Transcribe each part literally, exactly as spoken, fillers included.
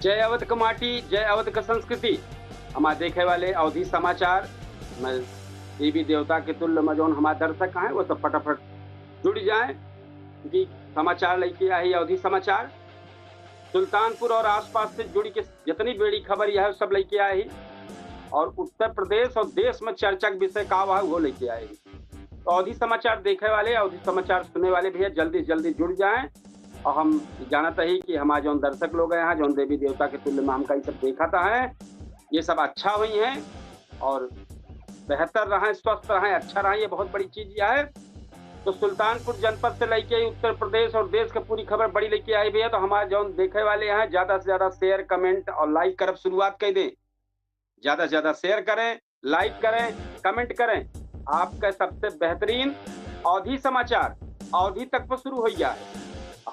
जय अवध क माटी, जय अवध क संस्कृति। हमार देखे वाले अवधी समाचार में देवी देवता के तुल्य में जौन हमार दर्शक हैं, वो सब फटाफट जुड़ जाएं, क्योंकि समाचार लइके आई अवधी समाचार। सुल्तानपुर और आसपास से जुड़ के जितनी बड़ी खबर यह है, सब लइके आई। और उत्तर प्रदेश और देश में चर्चा के विषय का हुआ, वो लइके आई। तो अवधी समाचार देखे वाले, अवधी समाचार सुने वाले भैया, जल्दी से जल्दी जुड़ जाएं। और हम जानत ही कि हमारे जौन दर्शक लोग हैं, जौन देवी देवता के तुल्य में हमका ये सब देखत हैं, ये सब अच्छा हुई हैं और बेहतर रहें, स्वस्थ रहें, अच्छा रहें, ये बहुत बड़ी चीज यह है। तो सुल्तानपुर जनपद से लइके उत्तर प्रदेश और देश के पूरी खबर बड़ी लइके आई भैया। तो हमारे जौन देखे वाले हैं, ज्यादा से ज्यादा share, comment और like करब शुरुआत कर दें। ज्यादा से ज्यादा share करें, like करें, comment करें। आपका सबसे बेहतरीन अवधी समाचार अवधी तक पर शुरू हो गया है।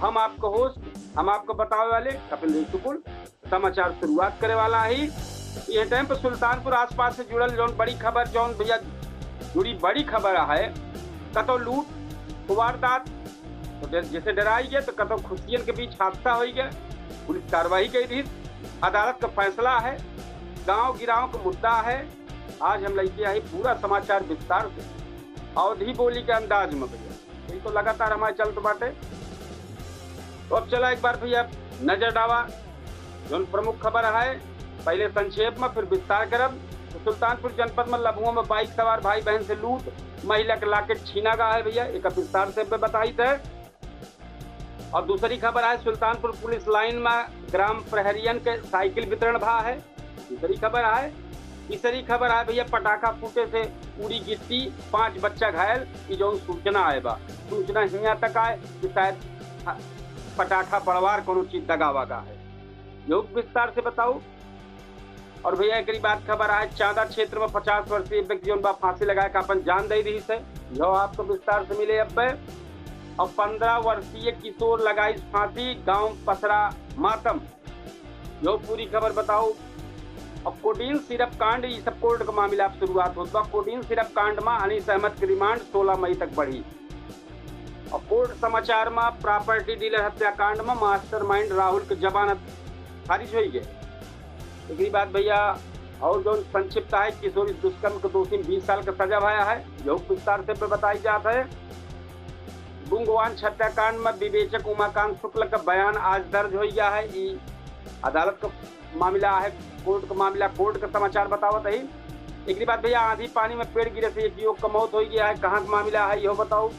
हम आपको host, हम आपको बतावे वाले कपिल देव शुक्ल समाचार शुरुआत करे वाला ही। ये time पर सुल्तानपुर आसपास से जुड़ल जौन बड़ी खबर, जौन भैया जुड़ी बड़ी खबर है, कतौ लूट वारदात, तो डर-, जैसे डराई गए तो कतौ खुशियन के बीच हादसा हो गया, पुलिस कार्रवाई कर दी, अदालत का फैसला है, गांव गिराव का मुद्दा है। आज हम लइके आई पूरा समाचार विस्तार से अवधी बोली के अंदाज में भैया, यही तो लगातार हमारे चलत बाटे। तो अब चला एक बार भैया नजर डावा जौन प्रमुख खबर है, पहले संक्षेप में फिर विस्तार करब। तो सुल्तानपुर जनपद में लम्हुआ में bike सवार भाई बहन से लूट, महिला के locket छीना गा है भैया, एक विस्तार से अब बताइत है। और दूसरी खबर है सुल्तानपुर पुलिस लाइन में ग्राम प्रहरियन के साइकिल वितरण भा है। दूसरी खबर है, तीसरी खबर है भैया, पटाखा फूटे से उड़ी गिट्टी, पांच बच्चा घायल, ई जौन सूचना आए बा, सूचना हियां तक आए कि शायद पटाखा पड़वार कोनो चीज दगावा गा है। योग विस्तार से बताओ। और भैया, एकरी बाद खबर आए, चांदा क्षेत्र में पचास वर्षीय व्यक्ति जौन बा फांसी लगाए के अपन जान दे दी से, यो आपको विस्तार से मिले अब। और पन्द्रह वर्षीय किशोर लगाई फांसी, गांव पसरा मातम। यो पूरी खबर बताओ। और कोडीन सिरप कांड, ये सब कोर्ट का मामला अब शुरुआत होत बा। कोडीन सिरप कांड में अनीस अहमद की रिमांड सोलह मई तक बढ़ी। और कोर्ट समाचार में property dealer हत्याकांड में mastermind राहुल के जमानत खारिज होई गए। एकरी बाद भैया और जौन संक्षिप्त है, किशोरी दुष्कर्म के दोषी में बीस साल का सजा भया है, यहू विस्तार से पे बताई जात है। गुंगवान हत्याकांड में विवेचक उमाकांत शुक्ल का बयान आज दर्ज हो गया है। ई अदालत का मामला है, कोर्ट का मामला, कोर्ट का समाचार बतावत है। एकरी बाद भैया आंधी पानी में पेड़ गिरे से एक युवक का मौत हो गया है, कहाँ का मामला है, यह बताओ।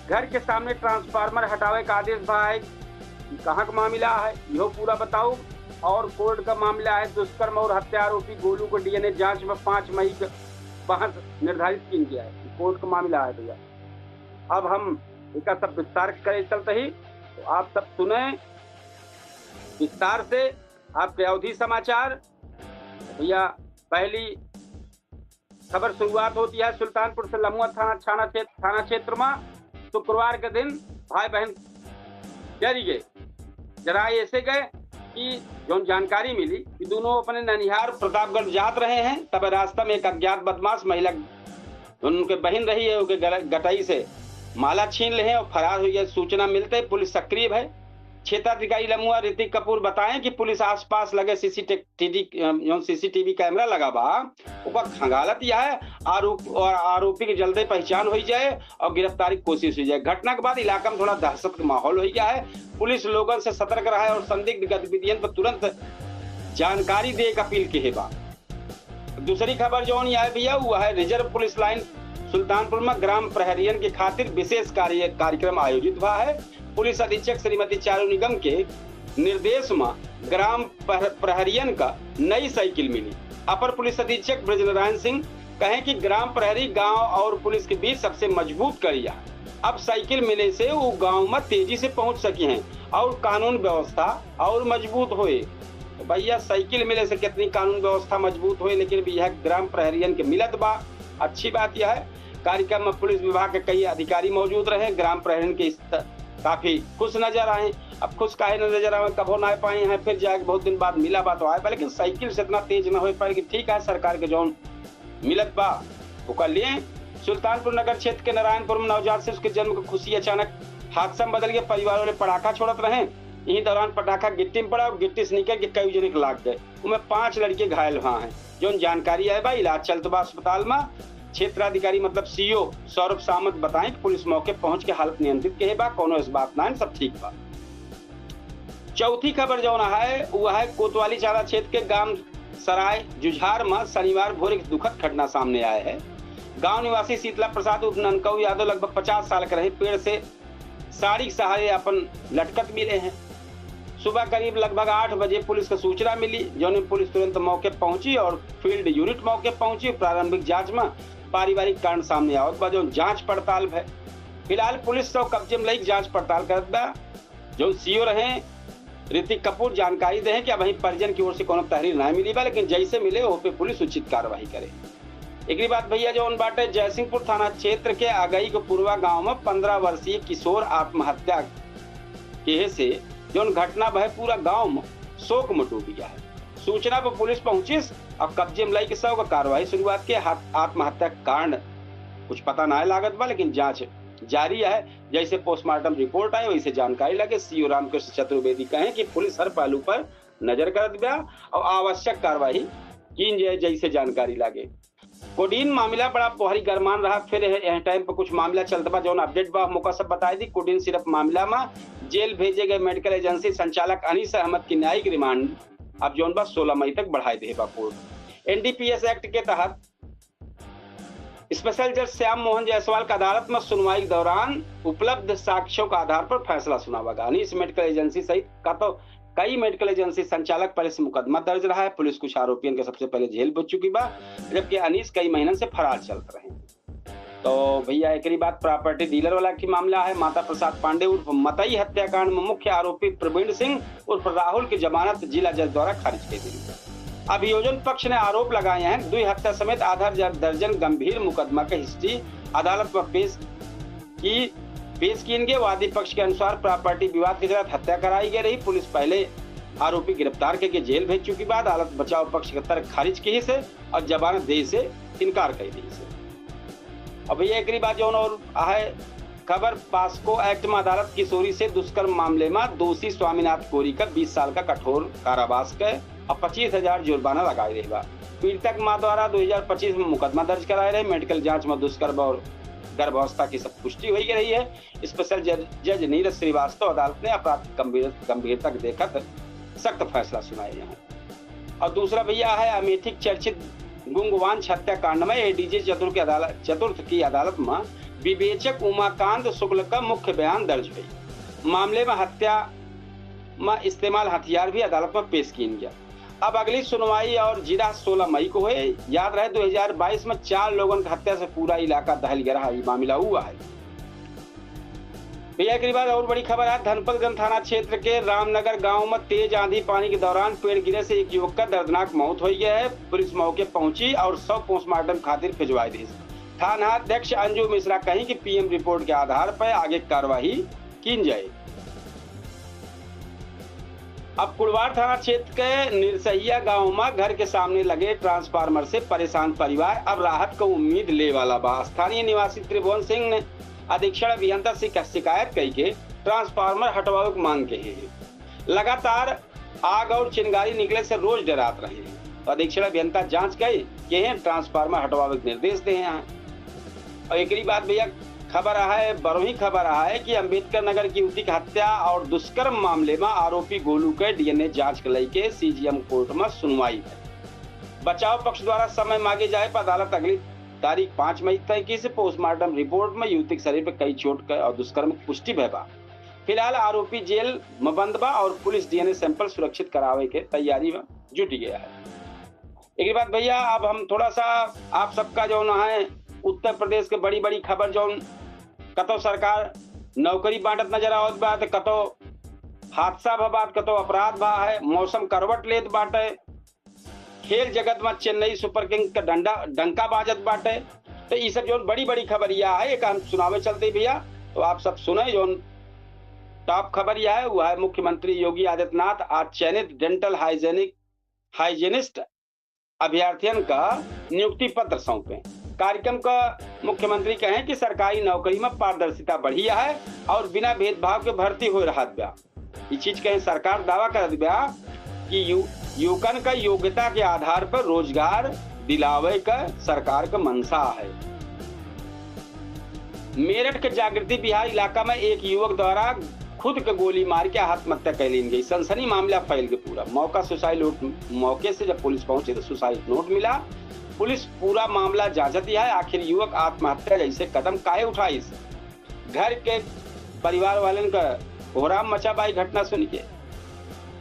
घर के सामने ट्रांसफार्मर हटावे का आदेश भा है, कहाँ का मामला है, यह पूरा बताओ। और कोर्ट का मामला है दुष्कर्म और हत्या आरोपी गोलू को डीएनए जांच में पाँच मई का बहस निर्धारित किया गया है, कोर्ट का मामला है भैया। अब हम इसका सब विस्तार करे चलते ही, तो आप सब सुने विस्तार से आपके अवधी समाचार। भैया, पहली खबर शुरुआत होती है सुल्तानपुर से। लमुआ थाना, थाना क्षेत्र, थाना क्षेत्र में शुक्रवार के दिन भाई बहन जरी गए, जरा ऐसे गए कि जौन जानकारी मिली कि दोनों अपने ननिहार प्रतापगढ़ जात रहे हैं, तब रास्ता में एक अज्ञात बदमाश महिला, उनके बहन रही है, उनके गल-, गटई से माला छीन ले हैं और फरार हुई है। सूचना मिलते ही पुलिस सक्रिय है। क्षेत्राधिकारी लमुआ ऋतिक कपूर बताएं कि पुलिस आसपास लगे सीसीटीवी, अ, जौन सीसीटीवी कैमरा लगा बा, ओकर खंगालत यह है, आरोप, और आरोपी की जल्दी पहचान हो जाए और गिरफ्तारी की कोशिश हो जाए। घटना के बाद इलाका में थोड़ा दहशत का माहौल हो गया है। पुलिस लोगन से सतर्क रहे और संदिग्ध गतिविधियन पर तुरंत जानकारी दे के अपील किहे बा। दूसरी खबर जौन आए भैया, वो है रिजर्व पुलिस लाइन सुल्तानपुर में ग्राम प्रहरियन के खातिर विशेष कार्य, कार्यक्रम आयोजित हुआ है। पुलिस अधीक्षक श्रीमती चारू निगम के निर्देश में ग्राम प्रह-, प्रहरियन का नई साइकिल मिली। अपर पुलिस अधीक्षक ब्रजनारायण सिंह कहें कि ग्राम प्रहरी गांव और पुलिस के बीच सबसे मजबूत कड़ी है। अब साइकिल मिले से वो गांव में तेजी से पहुंच सकी हैं और कानून व्यवस्था और मजबूत होए। तो भैया, साइकिल मिले से कितनी कानून व्यवस्था मजबूत होए, लेकिन भी यह ग्राम प्रहरियन के मिलत बा। अच्छी बात यह है, कार्यक्रम में पुलिस विभाग के कई अधिकारी मौजूद रहे, ग्राम प्रहरियन के इस त-, काफी खुश नजर आए। अब खुश काहे न नजर आवे, कभो ना पाए हैं, फिर जाके बहुत दिन बाद मिला बा तो आए बा, लेकिन साइकिल से इतना तेज ना हो पाए कि ठीक है, सरकार के जौन मिलत बा ओकर लिए। सुल्तानपुर नगर क्षेत्र के नारायणपुर में नवजात शिशु के जन्म की खुशी अचानक हादसा में बदल गए। परिवार वाले पटाखा छोड़त रहे, इही दौरान पटाखा गिट्टी में पड़ा और गिट्टी से निकल के कई जने के लाग गए। उनमें पांच लड़के घायल हुआ हैं। जौन जानकारी आए बा, इलाज चलत बा अस्पताल में। क्षेत्राधिकारी मतलब सीओ सौरभ सामंत बताएं कि पुलिस मौके पहुंच के हालत नियंत्रित कहे बा, कौनो इस बात ना है, सब ठीक बा। चौथी खबर जौन है, वो है कोतवाली चाला क्षेत्र के गांव सराय जुझार में शनिवार भोर एक दुखद घटना सामने आए है। गांव निवासी शीतला प्रसाद उर्फ ननकऊ यादव लगभग पचास साल के रहे, पेड़ से साड़ी के सहारे अपन लटकत मिले हैं। सुबह करीब लगभग आठ बजे पुलिस को सूचना मिली, जौन में पुलिस तुरंत मौके पहुंची और फील्ड यूनिट मौके पहुंची। प्रारंभिक जांच में पारिवारिक कारण सामने आवत बा, जौन जांच पड़ताल भय। फिलहाल पुलिस शव कब्जे में लई जांच पड़ताल करत बा। जौन सीओ रहे ऋतिक कपूर जानकारी दे हैं कि अबहीं परिजन की ओर से कोनो तहरीर ना मिली बा, लेकिन जैसे मिले, ओह पे पुलिस उचित कार्रवाई करे। एकरी बाद भैया जौन बाटे जयसिंहपुर थाना क्षेत्र के आगई के पुरवा गांव में पन्द्रह वर्षीय किशोर आत्महत्या के से जौन घटना भय, पूरा गांव में शोक में डूब गया है। सूचना पर पुलिस पहुंचिस और कब्जे में लई के शव का कार्रवाई शुरुआत के। हाथ-, आत्महत्या के कारण कुछ पता ना लागत बा, लेकिन जांच जारी है। जैसे पोस्टमार्टम रिपोर्ट आए, वैसे जानकारी लगे। सीओ रामकृष्ण चतुर्वेदी कहें कि पुलिस हर पहलू पर नजर करत बा और आवश्यक कार्रवाई कीन जाए, जैसे जानकारी लागे। कोडीन मामला बड़ा भारी गरमान रहा, फिर यह, यह टाइम पर कुछ मामला चलत बा, जौन अपडेट बा, मौका सब बताई दी। कोडीन सिरप मामला में जेल भेजे गए मेडिकल एजेंसी संचालक अनीस अहमद की न्यायिक रिमांड अब जौन बा सोलह मई तक बढ़ाई दे बा कोर्ट। एनडीपीएस एक्ट के तहत स्पेशल जज श्याम मोहन जायसवाल का अदालत में सुनवाई के दौरान उपलब्ध साक्ष्यों का आधार पर फैसला सुनावा गा। अनीस मेडिकल एजेंसी सहित का तो कई मेडिकल एजेंसी संचालक पर इस मुकदमा दर्ज रहा है। पुलिस कुछ आरोपियन के सबसे पहले जेल भेज चुकी बा, जबकि अनीस कई महीनन से फरार चलत रहे। तो भैया, एकरी बाद प्रॉपर्टी डीलर वाला की मामला है। माता प्रसाद पांडे उर्फ मतई हत्याकांड में मुख्य आरोपी प्रवीण सिंह उर्फ राहुल की जमानत जिला जज द्वारा खारिज कर दी। अभियोजन पक्ष ने आरोप लगाए हैं, दुई हत्या समेत आधा जर-, दर्जन गंभीर मुकदमा के हिस्ट्री अदालत में पेश की, पेश कीन गए। वादी पक्ष के अनुसार प्रॉपर्टी विवाद के तहत हत्या कराई गई रही। पुलिस पहले आरोपी गिरफ्तार करके जेल भेज चुकी बा। अदालत बचाव पक्ष का तर्क खारिज की से और जमानत दे से इनकार कर दी से। अब ये एकरी बाद जौन और है खबर, पास्को एक्ट में अदालत किशोरी से दुष्कर्म मामले में दोषी स्वामीनाथ कोरी का बीस साल का कठोर कारावास के और पच्चीस हजार जुर्माना लगाए रहे बा। पीड़िता के माँ द्वारा दो हज़ार पच्चीस में मुकदमा दर्ज कराए रहे। मेडिकल जांच में दुष्कर्म और गर्भावस्था की सब पुष्टि हुई रही है। स्पेशल जज, जज नीरज श्रीवास्तव अदालत ने अपराध गंभीर, गंभीरता के देखत सख्त फैसला सुनाए हैं। और दूसरा भैया है अमेठी के चर्चित गुंगवांश हत्याकांड में एडीजे चतुर्थ की अदालत, चतुर्थ की अदालत में विवेचक उमाकांत शुक्ल का मुख्य बयान दर्ज हुई। मामले में हत्या में इस्तेमाल हथियार भी अदालत में पेश कीन गया। अब अगली सुनवाई और जिरह सोलह मई को हुए। याद रहे, दो हज़ार बाईस में चार लोगन की हत्या से पूरा इलाका दहल गया रहा। ये मामला हुआ है। भैया, एकरी बाद और बड़ी खबर है। धनपतगंज थाना क्षेत्र के रामनगर गांव में तेज आंधी पानी के दौरान पेड़ गिरे से एक युवक का दर्दनाक मौत हो गया है। पुलिस मौके पहुंची और शव पोस्टमार्टम खातिर भिजवाई दी। थाना अध्यक्ष अंजू मिश्रा कहीं कि पीएम रिपोर्ट के आधार पर आगे कार्रवाई कीन जाए। अब कुड़वार थाना क्षेत्र के निरसहिया गांव में घर के सामने लगे ट्रांसफार्मर से परेशान परिवार अब राहत को उम्मीद ले वाला बा। स्थानीय निवासी त्रिभुवन सिंह ने अधीक्षण अभियंता से शिकायत कई के ट्रांसफार्मर हटवावे के मांग के है। लगातार आग और चिंगारी निकले से रोज डरात रहे हैं। तो अधीक्षण अभियंता जांच कई के हैं, ट्रांसफार्मर हटवावे के निर्देश दे हैं। और एकरी बाद भैया खबर रहा है, बरोही खबर रहा है कि अंबेडकर नगर की युवती की हत्या और दुष्कर्म मामले में आरोपी गोलू के डीएनए जांच के लेके सीजीएम कोर्ट में सुनवाई है। बचाव पक्ष द्वारा समय मांगे जाए पर अदालत अगली तारीख पाँच मई तय की से पोस्टमार्टम रिपोर्ट में युवती के शरीर पर कई चोट के और दुष्कर्म की पुष्टि भय बा। फिलहाल आरोपी जेल में बंद बा और पुलिस डीएनए सैंपल सुरक्षित करावे के तैयारी में जुट गया है। एकरी बाद भैया, अब हम थोड़ा सा आप सबका जौन है उत्तर प्रदेश के बड़ी बड़ी खबर, जौन कतो सरकार नौकरी बांटत नजर आवत बा, तो कतो हादसा भा बात, कतो अपराध भा है, मौसम करवट लेत बाटे, खेल जगत में चेन्नई सुपर किंग का डंडा, डंका बाजत बाटे। तो ई सब जौन बड़ी बड़ी खबरिया है, एक हम सुनावे चलते भैया, तो आप सब सुने। जौन टॉप खबर यह है, वह है मुख्यमंत्री योगी आदित्यनाथ आज चयनित डेंटल हाइजेनिक, हाइजेनिस्ट अभ्यर्थियन का नियुक्ति पत्र सौंपे। कार्यक्रम का मुख्यमंत्री कहें कि सरकारी नौकरी में पारदर्शिता बढ़ी है और बिना भेदभाव के भर्ती हो रहत बा। ई चीज कहे सरकार दावा करत बा कि यु-, युवकन का योग्यता के आधार पर रोजगार दिलावे का सरकार का मंशा है। मेरठ के जागृति विहार इलाका में एक युवक द्वारा खुद के गोली मार के आत्महत्या कर लीन गई। सनसनी मामला फैल गया पूरा। मौका सुसाइड नोट, मौके से जब पुलिस पहुंची तो सुसाइड नोट मिला। पुलिस पूरा मामला जांचत है, आखिर युवक आत्महत्या जैसे कदम काहे उठाइस। घर के परिवार वालन का कोहराम मचा बा ई घटना सुन के।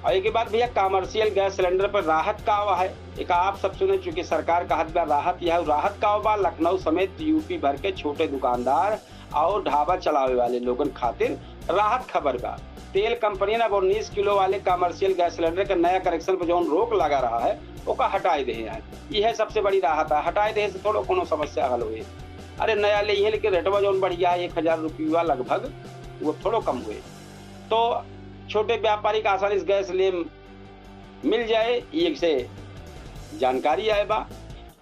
और एक बात भैया, कमर्शियल गैस सिलेंडर पर राहत का आवा है, एक आप सब सुने, चूंकि सरकार कहत बा राहत, यह राहत का आवा बा। लखनऊ समेत यूपी भर के छोटे दुकानदार और ढाबा चलावे वाले लोगन खातिर राहत खबर बा। तेल कंपनियन अब उन्नीस किलो वाले कमर्शियल गैस सिलेंडर के नया कनेक्शन पर जौन रोक लगा रहा है, ओका हटाए दे हैं। यह सबसे बड़ी राहत है, हटाए दे से थोड़ो कोनो समस्या हल होए। अरे नया ले हैं, लेकिन रेटवा जौन बढ़ गया है एक हजार रुपया लगभग, वो थोड़ो कम हुए, तो छोटे व्यापारी का आसानी से गैस ले मिल जाए, ये से जानकारी आए बा।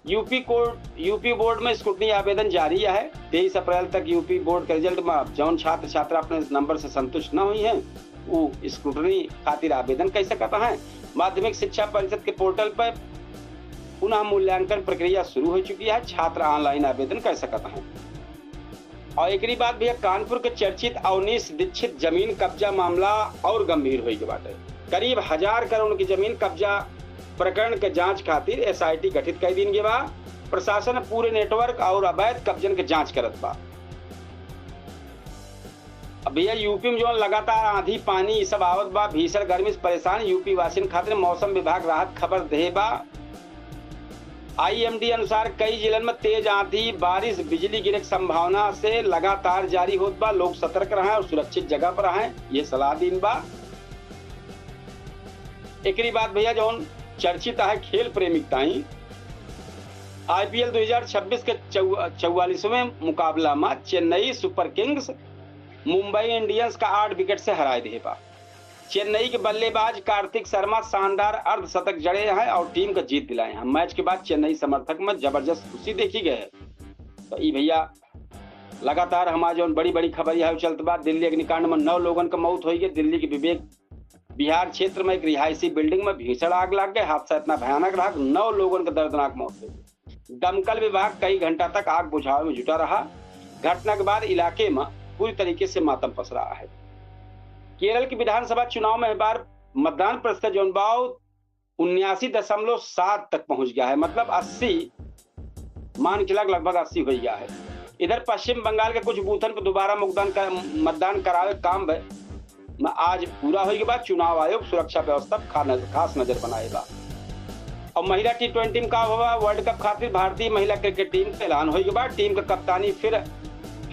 यूपी कोर्ट, यूपी बोर्ड में स्क्रूटनी आवेदन जारी है। तेईस अप्रैल तक यूपी बोर्ड के रिजल्ट में जौन छात्र छात्रा अपने नंबर से संतुष्ट न हुई हैं, वो स्क्रूटनी खातिर आवेदन कर सकत हैं। माध्यमिक शिक्षा परिषद के पोर्टल पर पुनः मूल्यांकन प्रक्रिया शुरू हो चुकी है, छात्र ऑनलाइन आवेदन कर सकत हैं। और एकरी बाद भैया, कानपुर के चर्चित अवनीश दीक्षित जमीन कब्जा मामला और गंभीर होई के बाटे। करीब हजार करोड़ की जमीन कब्जा प्रकरण के जांच खातिर एसआईटी गठित कर दीन गए बा। प्रशासन पूरे नेटवर्क और अवैध कब्जन के जांच करत बा। अब भैया, यूपी में जौन लगातार आंधी, पानी, ई सब आवत बा, भीषण गर्मी से परेशान यूपी वासियन खातिर मौसम विभाग राहत खबर दे बा। आईएमडी अनुसार कई जिलन में तेज आंधी, बारिश, बिजली गिरे के संभावना से लगातार जारी होत बा। लोग सतर्क रहें और सुरक्षित जगह पर रहें, ये सलाह दीन बा। एकरी बाद भैया, जौन चर्चित है खेल प्रेमी ताई, आईपीएल दो हज़ार छब्बीस के चौ-, चौवालीसवें मुकाबला में चेन्नई सुपर किंग्स मुंबई इंडियंस का आठ विकेट से हराए दे बा। चेन्नई के बल्लेबाज कार्तिक शर्मा शानदार अर्धशतक जड़े हैं और टीम का जीत दिलाए हैं। मैच के बाद चेन्नई समर्थक में जबरदस्त खुशी देखी गए है। तो ई भैया, लगातार हमार जौन बड़ी बड़ी खबर यह चलत बा, दिल्ली अग्निकांड में नौ लोगन का मौत होई गई। दिल्ली के विवेक विहार क्षेत्र में एक रिहायशी बिल्डिंग में भीषण आग लग गए। हादसा इतना भयानक रहा कि नौ लोगन का दर्दनाक मौत हो गई। दमकल विभाग कई घंटा तक आग बुझावे में जुटा रहा। घटना के बाद इलाके में पूरी तरीके से मातम पसरा है। केरल के विधानसभा चुनाव में इस बार मतदान प्रतिशत जौन बा, उन्यासी दशमलव सात तक पहुंच गया है, मतलब अस्सी, मान के लग, लगभग अस्सी हो गया है। इधर पश्चिम बंगाल के कुछ बूथन पर दोबारा मतदान कर, मतदान करावे काम ब-, में आज पूरा होई के बाद चुनाव आयोग सुरक्षा व्यवस्था पर खा नज-, खास नजर बनाए बा। और महिला टी ट्वेंटी में का हुआ, वर्ल्ड कप खातिर भारतीय महिला क्रिकेट टीम का ऐलान होई के बाद टीम का कप्तानी फिर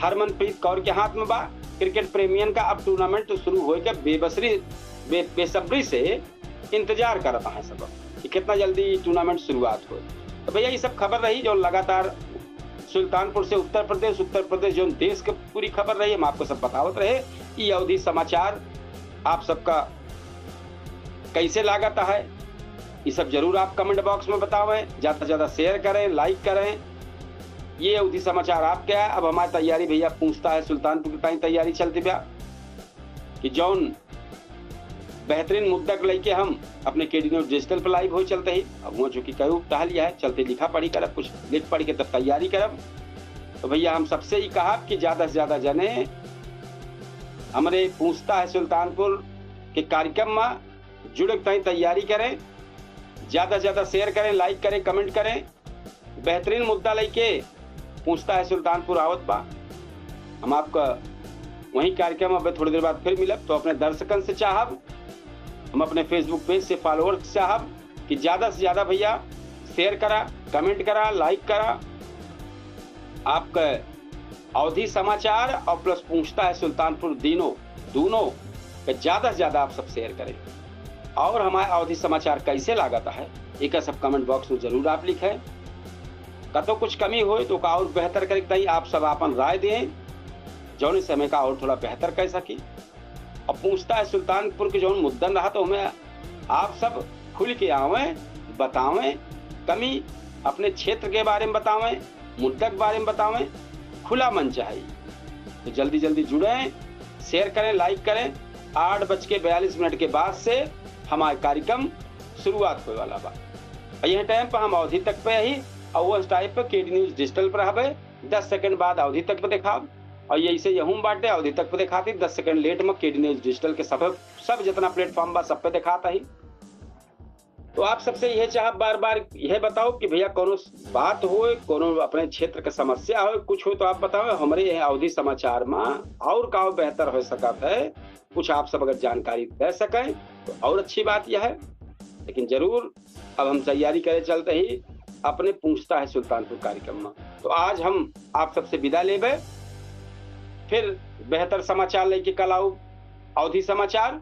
हरमनप्रीत कौर के हाथ में बा। क्रिकेट प्रेमियन का अब टूर्नामेंट शुरू होए के बेबसरी, बे-, बेसब्री से इंतजार करत हैं सब कि कितना जल्दी टूर्नामेंट शुरुआत हो। तो भैया, ये सब खबर रही जो लगातार सुल्तानपुर से उत्तर प्रदेश, उत्तर प्रदेश जो देश के पूरी खबर रही, हम आपको सब बतावत रहे। ये अवधी समाचार आप सबका कैसे लागत है, ये सब जरूर आप कमेंट बॉक्स में बतावें। ज़्यादा से ज़्यादा शेयर करें, लाइक करें। ये अवधी समाचार आपके है। अब हमारी तैयारी भैया पहुँचता है सुल्तानपुर की ताई तैयारी चलती बा कि जौन बेहतरीन मुद्दा के लेके हम अपने केडी न्यूज डिजिटल पर लाइव हो चलते ही। अब हुआ चूंकि कहू टहल यह है, चलते लिखा पढ़ी करब, कुछ लिख पढ़ के तब तैयारी करब। तो भैया, हम सबसे ही कहब कि ज़्यादा से ज़्यादा जने हमरे पूछता है सुल्तानपुर के कार्यक्रम में जुड़े के ताई तैयारी करें, ज़्यादा से ज़्यादा शेयर करें, लाइक करें, कमेंट करें। बेहतरीन मुद्दा लेके पूछता है सुल्तानपुर आवत बा। हम आपका वहीं कार्यक्रम अब थोड़ी देर बाद फिर मिलब। तो अपने दर्शकन से चाहब, हम अपने Facebook पेज से फॉलोअर्स से चाहब कि ज़्यादा से ज़्यादा भैया शेयर करा, कमेंट करा, लाइक करा। आपका अवधी समाचार और प्लस पूछता है सुल्तानपुर, दोनों, दोनों का ज़्यादा से ज़्यादा आप सब शेयर करें। और हमारे अवधी समाचार कैसे लागत है, एक सब कमेंट बॉक्स में जरूर आप लिखें। कतो कुछ कमी होए तो का और बेहतर करे के ताई आप सब आपन राय दें, जौन समय का और थोड़ा बेहतर कर सकी। अब पूछता है सुल्तानपुर के जौन मुद्दन रहा तो हमें आप सब खुल के आवें, बतावें, कमी अपने क्षेत्र के बारे में बतावें, मुद्दा के बारे में बतावें, खुला मंच है। तो जल्दी जल्दी जुड़ें, शेयर करें, लाइक करें। आठ बज के बयालीस मिनट के बाद से हमार कार्यक्रम शुरुआत होए वाला बा। और यह टाइम पर हम अवधी तक पे ही और उस टाइम पे केडी न्यूज डिजिटल पर रहबे। दस सेकंड बाद अवधी तक पे देखाब और यही से यहूँ बाटे अवधी तक पे देखाती। दस सेकंड लेट में केडी न्यूज डिजिटल के सब सब जितना प्लेटफॉर्म बा सब पे देखाता ही। तो आप सबसे यह चाहब बार बार यह बताओ कि भैया कोनो बात होए, कोनो अपने क्षेत्र के समस्या होए, कुछ होए तो आप बताओ। हमरे यह अवधी समाचार में और का बेहतर हो सकत है, कुछ आप सब अगर जानकारी दे सकें तो और अच्छी बात यह है। लेकिन जरूर अब हम तैयारी करे चलते ही अपने पूछता है सुल्तानपुर कार्यक्रम में। तो आज हम आप सबसे विदा लेबे, फिर बेहतर समाचार लेके कल आऊ अवधी समाचार।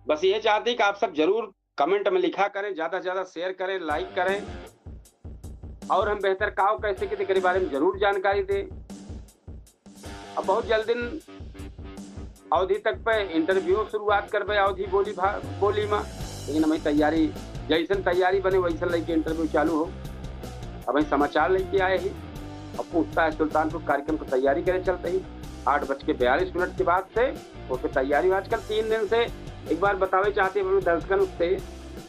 बस यह चाहती कि आप सब जरूर कमेंट में लिखा करें, ज्यादा से ज्यादा शेयर करें, लाइक करें और हम बेहतर काव कैसे के तेकरे बारे में जरूर जानकारी दें। अब बहुत जल्द दिन अवधी तक पे इंटरव्यू शुरुआत करबे अवधी बोली भा बोली में। लेकिन हमें तैयारी, जैसन तैयारी बने वैसन लेके इंटरव्यू चालू हो। अब हम समाचार लेके आए ही। अब पूछता है सुल्तानपुर कार्यक्रम की तैयारी करे चलते ही आठ बज के बयालीस मिनट के बाद से उसके तैयारी हो। आजकल तीन दिन से एक बार बतावे चाहते हैं अपने दर्शकन से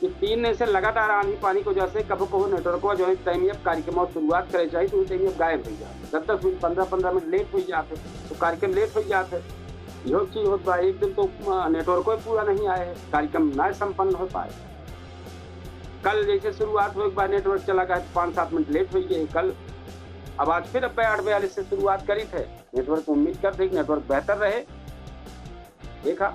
कि तीन दिन से लगातार आंधी पानी की वजह से कबो कबो नेटवर्क जो है टाइम अब कार्यक्रम और शुरुआत करे चाहिए तो टाइम अब गायब हो जाते, दस दस मिनट, पन्द्रह पन्द्रह मिनट लेट हो जाते, तो कार्यक्रम लेट हो जाते। यह चीज होत बा, एक दिन तो नेटवर्क पूरा नहीं आए है, कार्यक्रम ना संपन्न हो पाए। कल जैसे शुरुआत हो एक बार नेटवर्क चला गया तो पाँच सात मिनट लेट हो गए कल। अब आज फिर अब आठ बयालीस से शुरुआत करी थे नेटवर्क, उम्मीद करते हैं कि नेटवर्क बेहतर रहे। देखा,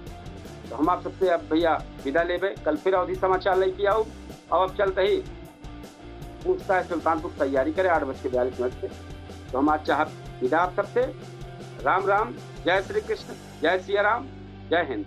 तो हम आप सबसे अब भैया विदा लेबे, कल फिर अवधी समाचार लेके आऊ। अब अब चलते ही पूछता है सुल्तानपुर तैयारी करे आठ बज के बयालीस मिनट से। तो हम आज चाहब विदा आप सबसे। राम राम, जय श्री कृष्ण, जय सिया राम, जय हिंद।